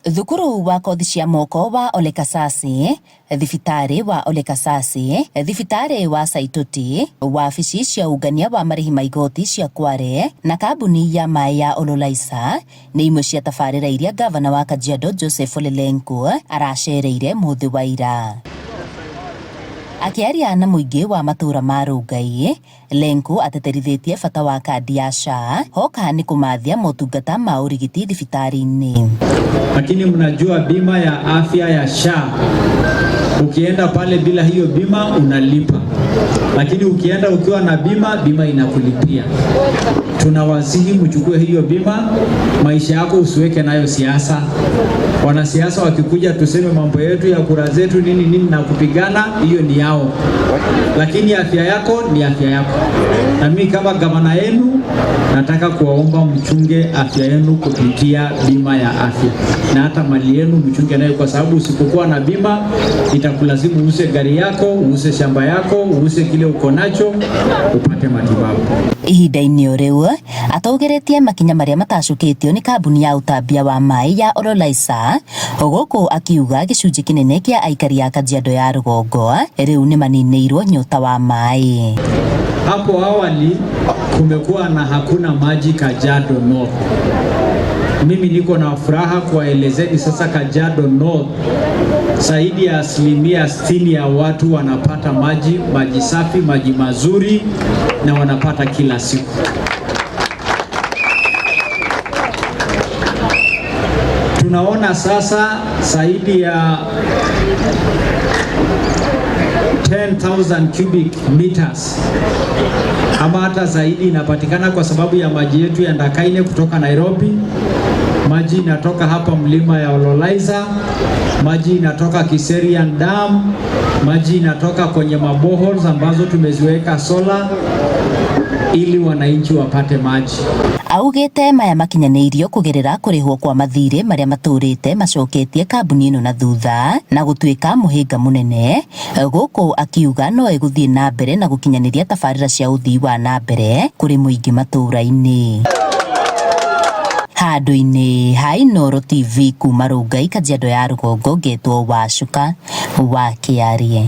Thukuru wa kothi cia moko wa Ole Kasasi, thibitarĩ wa Ole Kasasi, thibitarĩ wa Saitoti, wabici cia ũngania wa marĩhi ma igoti cia Kware na kambuni ya maĩ ya Ololaisa nĩ imwe cia tabarĩra iria gavana wa Kajiado Joseph Ole Lenku aracereire mũthĩ wa ira. Akĩaria na mũingĩ wa matũũra ma Rongai, Lenku ateterithĩtie bata wa kandi ya SHA hoka nĩ kũmathia motungata ma ũrigiti thibitarĩ-inĩ. Lakini mnajua bima ya afya ya SHA, ukienda pale bila hiyo bima unalipa, lakini ukienda ukiwa na bima, bima inakulipia. Tunawasihi mchukue hiyo bima, maisha yako usiweke nayo siasa. Wanasiasa wakikuja tuseme mambo yetu ya kura zetu nini nini na kupigana, hiyo ni yao, lakini afya yako ni afya yako. Na mimi kama gavana yenu nataka kuwaomba mchunge afya yenu kupitia bima ya afya, na hata mali yenu mchunge nayo, kwa sababu usipokuwa na bima itakulazimu uuze gari yako, uuze shamba yako, uuze kile uko nacho upate matibabu. Ihinda-inĩ o rĩu atũgĩrĩtie makinya marĩa matacũkĩtio nĩ kambuni ya ũtambia wa maĩ ya Ololaisa, gũkũ akiuga gĩcunjĩ kĩnene kĩa aikari a Kajiado ya rũgongo rĩu nĩ maninĩirwo nyota wa maĩ. Hapo awali kumekuwa na hakuna maji Kajiado North. Mimi niko na furaha kuwaelezeni sasa, Kajiado North zaidi ya 60% ya watu wanapata maji, maji safi, maji mazuri na wanapata kila siku. Tunaona sasa zaidi ya 10,000 cubic meters ama hata zaidi inapatikana kwa sababu ya maji yetu ya Ndakaine kutoka Nairobi. Maji inatoka hapa mlima ya Ololaisa, maji inatoka Kiserian Dam, maji inatoka kwenye maboreholes ambazo tumeziweka sola ili wananchi wapate maji. Augĩte maya makinyanĩirio kũgerera kũrĩhwo kwa mathirĩ marĩa matũrĩte macoketie kambuni ĩno na thutha na gũtuĩka mũhĩnga mũnene, gũkũ akiuga no ĩgũthiĩ na mbere na gũkinyanĩria tabarĩra cia ũthii wa na mbere kũrĩ mũingĩ matũũra-inĩ. Handũ-inĩ ha Inooro TV kuma Rongai, Kajiado ya rũgongo, ngetwo Wacuka wa Kĩarie.